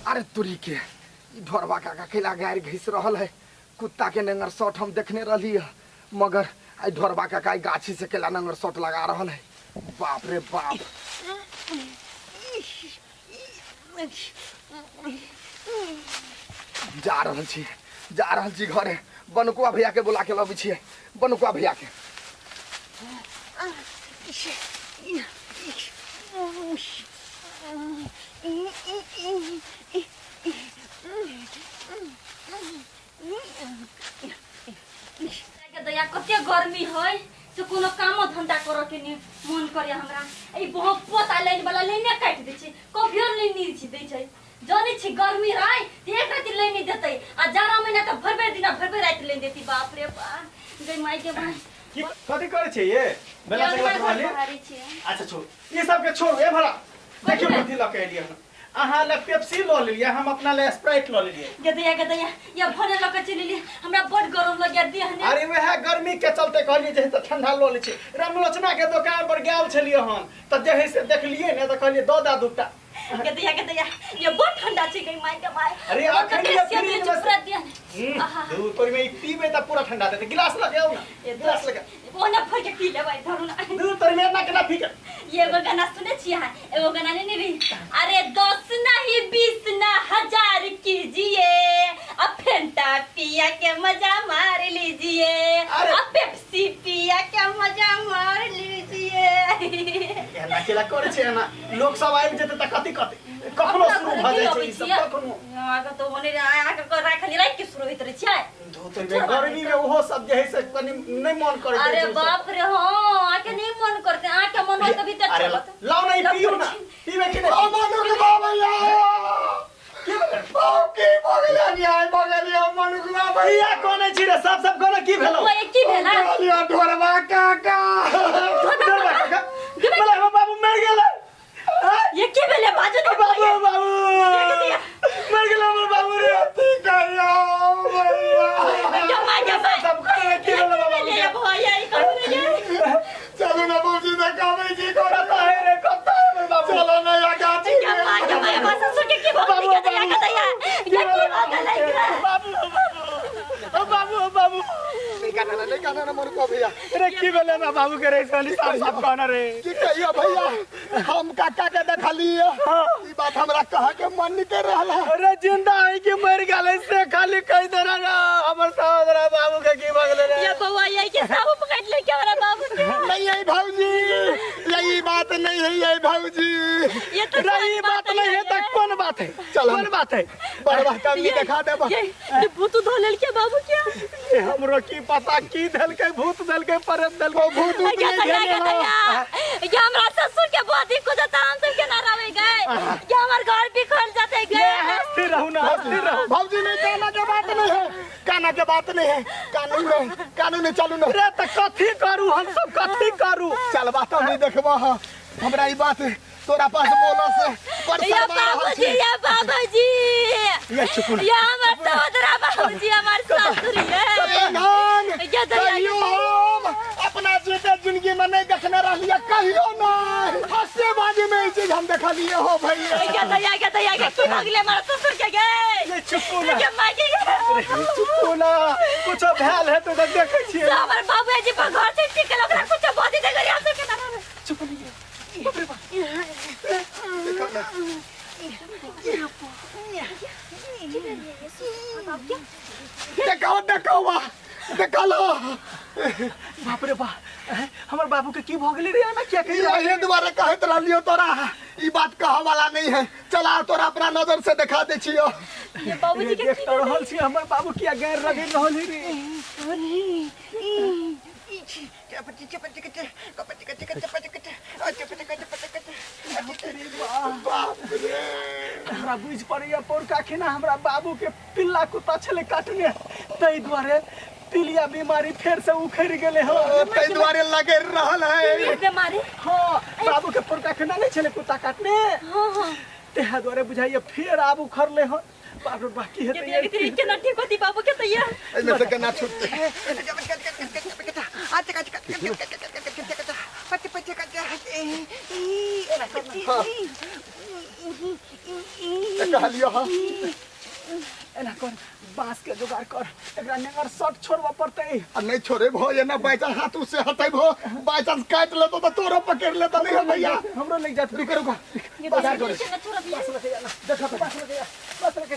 अरे तुरी के ई ढोरबा काका कैला गारि घिस रहल है। कुत्ता के नंगर शॉट हम देखने रहली है, मगर आई ढोरबा काका ई गाछी से केला नंगर शॉट लगा रहल है। बाप रे बाप। जा रहल छी, जा रहल छी घरे। बनुकुआ भैया के बुला के लबै छियै, बनुकुआ भैया के। के दया कते गर्मी है से कोनो कामो धंधा करऽ के नहीं मन करे हमरा। ई बहुत पोता लाइन वाला लाइने काटि दै छै, कभियो लाइन नहीं छी दै छै। जानै छी गर्मी रहै तऽ एक राति लाइन नहीं देतै आ जाड़ा महीना तऽ भरि भरि दिन भरि भरि राति लाइन देती। बाप रे बाप, गई माय के माय। की कथी करै छै ये बेला ये चगला अंगना घर वाली? बहारै छियै। अच्छा छोड़, ई सब के छोड़। ए भला देखियो कथी लऽ के एलियै हन। अहाँ लए पेप्सी लऽ लेलियै, हम अपना लए स्प्राइट लऽ लेलियै। गदैया गदैया या भोरे लऽ के चलि एलियै, हमरा बड गरम लगैया देह ने। अरे वएह गर्मी के चलते कहलियै जे तऽ ठंडा लऽ लै छी। रामलोचना के दोकान पर गेल छलियै हन तऽ जे है से देखलियै ने तऽ कहलियै दऽ दए दूटा। गदैया गदैया ये बड ठंडा छै गई माय के माय। अरे हमर अखन कते ये सेब फ्रिज छै में पूरा देह ने। आहा। दू तोरी में ई पीबै तऽ पूरा ठंडा देतै। गिलास लऽ के आउ ना, ये तो गिलास लऽ के। ओ ना भर के पी लेबै, धरू ना। दू तोरी में एना केना पी के? ये एगो गाना सुने छी अहाँ? एगो गाना नहीं रही, अरे 10 नहीं 20 ना हजार कीजिए, अब फेंटा पिया के मजा मार लीजिए, अरे। अब पेप्सी पिया के मजा मार लीजिए। एना केला करै छै एना? लोक सब आबि जेतै तऽ कथी कहतै? कखनो अपना शुरू घरे भऽ की जाइ छै अबै ई सब छियै? कखनो। अहाँके तऽ ओने अहाँके राखल राखि के शुरू होइत रहै छियै। धोते में गर्मी में ओहो सब जे है से कनि नहीं मन करैत अरे रहै छै। बाप रे, हाँ आके नहीं मन करते, आके मन होत तभी तक अरे चलत। लाओ ना ई पियो ना, पीबे कि नहीं? ओ मनुखबा भैया, की भेलै? ओ की भऽ गेलै? अन्याय भऽ गेलै ओ मनुखबा भैया। किया कोने छी रे? सब सब कोने की भेलौ? ओए की भेला? कहलियै ढोरबा काका। डरबा काका बोले हमर बाबू मर गेलै। ये की भेले? बाजू ने। बाबू बाबू मर गेलै हमर बाबू रे। की कहियो भैया? जमा जमा। सब कोने की भेलै बाबू ये के? भैया ई करू ने ये। चलू ना बाबूजी, देखाबै छी। कतऽ है रे, कतऽ है हमर बाबू? चलो ना या गाछी में। जमा जमा, ये बात सुन के की भऽ बाबू, गेलै? बाबू। गदैया ये की भऽ गेलै एकरा? बाबू बाबू ओ बाबू ओ बाबू। नहीं कहना ना, नहीं कहना ना मनुखबा भैया। अरे की भेलै हमरा बाबू के रे? साली साफ साफ कहना रे। की कहियो भैया, हम काका के देखलिए, ई बात हमरा कह के मन नहीं कर रहल है। अरे जिंदा है कि मर गेलै से खाली कहि दे रे ना, हमर सहोदरा बाबू के की भऽ गेलै रे? ये बौआ ये के साबु पकड़ ले के हमरा बाबू के? नहीं है भाऊजी, यही बात नहीं है ये भाऊजी। ये तो रे ई बात नहीं है त कोन बात है? चल हम- कोन बात है? बड़वा कमी दिखा देबा। ये भूत धो लेल के बाबू के? ये हमरो की पता की देलकै, भूत देलकै, प्रेत देलकै। ओ भूत ऊत ये नहीं दया देने हो। दया, ये हमरा ससुर के बहुत ही कुछ हम सब के ना रहे गए, ये हमार घर बिखर जाते गए। स्थिर रहू ना, स्थिर रहू। भाऊजी नहीं, कहना के बात नहीं है, कहना के बात नहीं है। कानून है, कानून है, चलू ना। रे त कथी करू हम सब, कथी करू? चल बात नहीं देखबा हाँ। हमरा ई बात तोरा पास बोला से पर या शर्मा रहल बाबूजी छी। या बाबूजी, ये चुप ना। या हमार सहोदरा बाबूजी, हमार ससुर ये। एहन ये दया कहियो हम अपना जीते जिंदगी में नहीं देखने रहलिए, कहियो नहीं। हास्यबाजी में ई चीज हम देखलिए हो भैया। ये दया ये दया, ये की भगले हमार ससुर के गए? ये चुप ना। ये माय के गए। चुप ना, कुछ भेल है तो देखै छियै। तो हमार बाबूजी पर घर से टिकल ओकरा कुछ बहुत दे गरी हम सब के ना रहे। चुप नहीं। बाप रे बाप। देखो ना। देखो देखो वाह, देखो लो। बाप रे बाप, हमर बाबू के की भऽ गेलै रे? एना किया कहि यही दुआरे कहैत रहलियो तोरा, ई बात कह वाला नहीं है। चला तोरा अपना नजर से दिखा दे छियो। ये बाबूजी के देख की तऽ रहल छी हमर बाबू किया गैर रगड़ि रहल है रे? बाप रे। हमरा बुझि पड़ैया पौरका खिना हमरा बाबू के पिल्ला कुत्ता छलै काटने, ताहि दुआरे पीलिया बीमारी फेर से उखड़ि गेलै हँ। ताहि दुआरे लगे रहल है। बीमारी? हाँ, बाबू के पौरका खिना नहि छलै कुत्ता काटने। हाँ हाँ। तेहा दुआरे बुझाइया फेर आब उखड़लै हँ। बाप रे बाप, की हेतै? के केना ठीक होती बाबू के तैया? एहिमे से केना छुटतै? कहलियो हँ। एना कर, बांस के जुगाड़ कर, एकरा नेंगर शर्ट छोड़बऽ पड़तै। आ नहीं छोड़े भो, ये ना बाई चांस हाथ उससे हटे भो, बाई चांस काट लेतो तो तोरो पकड़ लेतो। नहीं है भैया, हमरो लग जात। रुको रुको, ये बाजार करे। केना छोड़ब? बांस लगे ना, देखो तो बांस लगे, बांस लगे।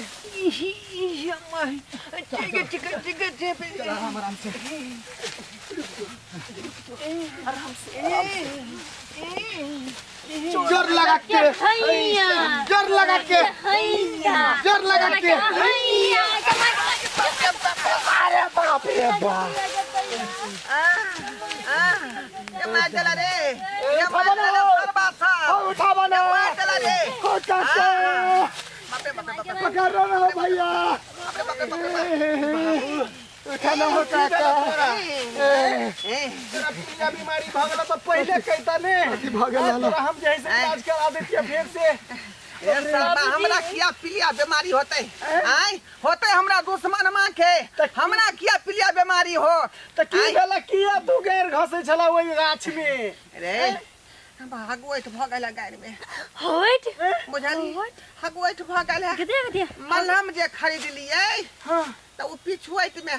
आराम आराम से। आराम से, जोर लगा के। हैया। जोर लगा के। हैया। जोर लगा के। हैया। अरे बाप रे बाप! उठा बना हो काका, पकड़ रहा हो भैया, उठा ना हो काका। तोरा पीलिया बीमारी भऽ गेल तऽ पहिले कहिता ने। की भऽ गेल हलो? तोरा हम जे है से इलाज करा देतियै फेर से। हमरा किया पीलिया बीमारी होते? आय होते हमरा दुश्मन माँ के, हमरा किया पीलिया बीमारी हो? तऽ की भेल? किया तू गैर घसै छला ओहि गाछ मे? रे, हगुएठ भऽ गेल गाड़ि में। होट? बुझली, हगुएठ भऽ गेल। गदे गदे। मलहम जे खरीदलियै हाँ। तऽ ओ पिछुएट में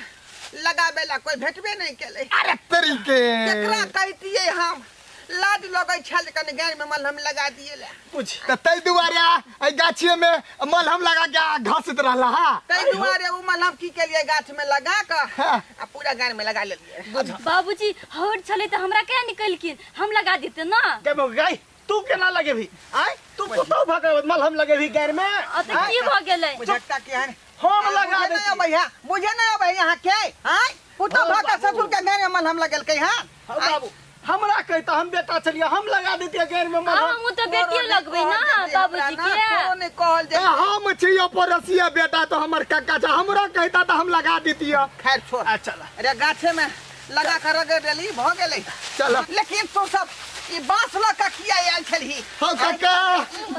लगाबे ला कोई भेटबे नहीं केलै। अरे तरीके! केकरा कहितियै? हम लाज लगै छल, कनि गाड़ि में मलहम लगा दिए ला। बुझ तऽ ताहि दुआरे एहि गाछिए में मलहम लगा के घसैत रहला हा। ताहि दुआरे ओ मलहम की केलियै, गाछ में लगा कऽ हाँ। आ पूरा गाड़ि में लगा लेलियै। बाबूजी, होट छलै तऽ हमरा केना निकलखिन? हम लगा देते ना। गे गाय, तू केना लगेबही? आय, तू पुतहु भऽ के मलहम लगेबही गाड़ि मे? आ तऽ की भऽ गेलै? बुझकता केहन! हम लगा बुझे नहीं देती। अबै है, बुझे नहीं अबै यहाँ के। आय, पुतहु भऽ के ससुर के गाड़ि में मलहम लगेलकै हँ। हौ बाबू, हमरा कहता, हम बेटा छलियै, हम लगा देतियै गाड़ि मे मलहम। हम तऽ बेटिए लगबै ना बाबूजी के। तोरो नहीं कहल ए जे। हम छी पड़ोसिया बेटा, तो हमर काका छै, हमरा कहता तऽ हम लगा दितियै। खैर छोड़। आ चल। अरे, गाछे में लगा कर रगड़ देली, भऽ गेलै। चल। लेकिन तू सब ई बांस लऽ कऽ किया आयल छलही? हौ काका,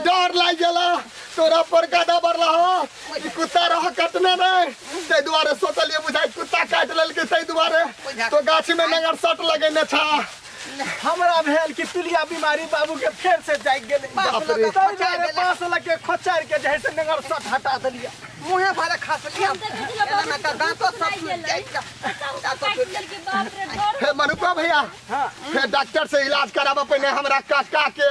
डर लागि गेल, तोरा पर गादा बढ़ला हो, ई कुत्ता रह कटने नहीं, ताहि दुआरे सोचलियै बुझाइ कुत्ता काटि लेलकै, ताहि दुआरे तो गाछी में नगर सट लगेने छा। हमरा भेल कि पीलिया बीमारी बाबू के फेर से जागि गेलै। बांस बाप लऽ रे। कऽ ताहि खोचारि दुआरे देलक। बांस लऽ के खोचारि के जे है से नेंगर सट हटा देलियै। मुँहे भरे खसली हम। हम तऽ कहै छलहुँ एना में तऽ बाबूजी दाँतो के सब सुनाइ टूटि गेलै। जाइ छै। दाँतो काटि टूटि लेलकै, बाप रे, डर। हे मनुका भैया। हाँ। हे, डॉक्टर से इलाज कराबऽ पहिने हमरा काका के,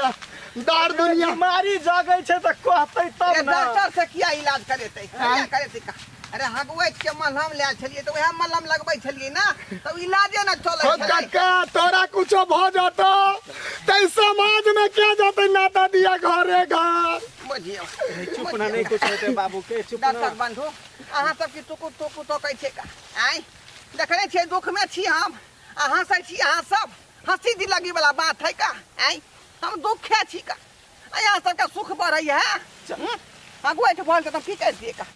डर दुनिया। बीमारी जागै छै तऽ कहतै ए तब ने। डॉक्टर से किया इलाज करेतै? किया करेतै का? अरे, हगुएठ के मलहम लायल छलियै तऽ उएह मलहम लगबै छलियै ने, तऽ इलाजे ने चलै हो छलै। काका, तोरा कुछो भऽ जतो तै समाज में क्या जतै, नाता दिया घरे घर। बुझियौ। चुप ना, नहि कुछ हेतै बाबू के, चुप ना। डॉक्टर बंधु, अहाँ सबके टुकुर टुकुर टोकै छै का? आँय, देखने छियै, दुखमे छी हम, अहाँ हँसै छी अहाँ सब। हँसी दिलगी वाला बात है का? आँय, हम दुखे छी का, अहाँ सबके सुख बढ़ै है। हगुएठ भऽ गेल तऽ की करि दियै का?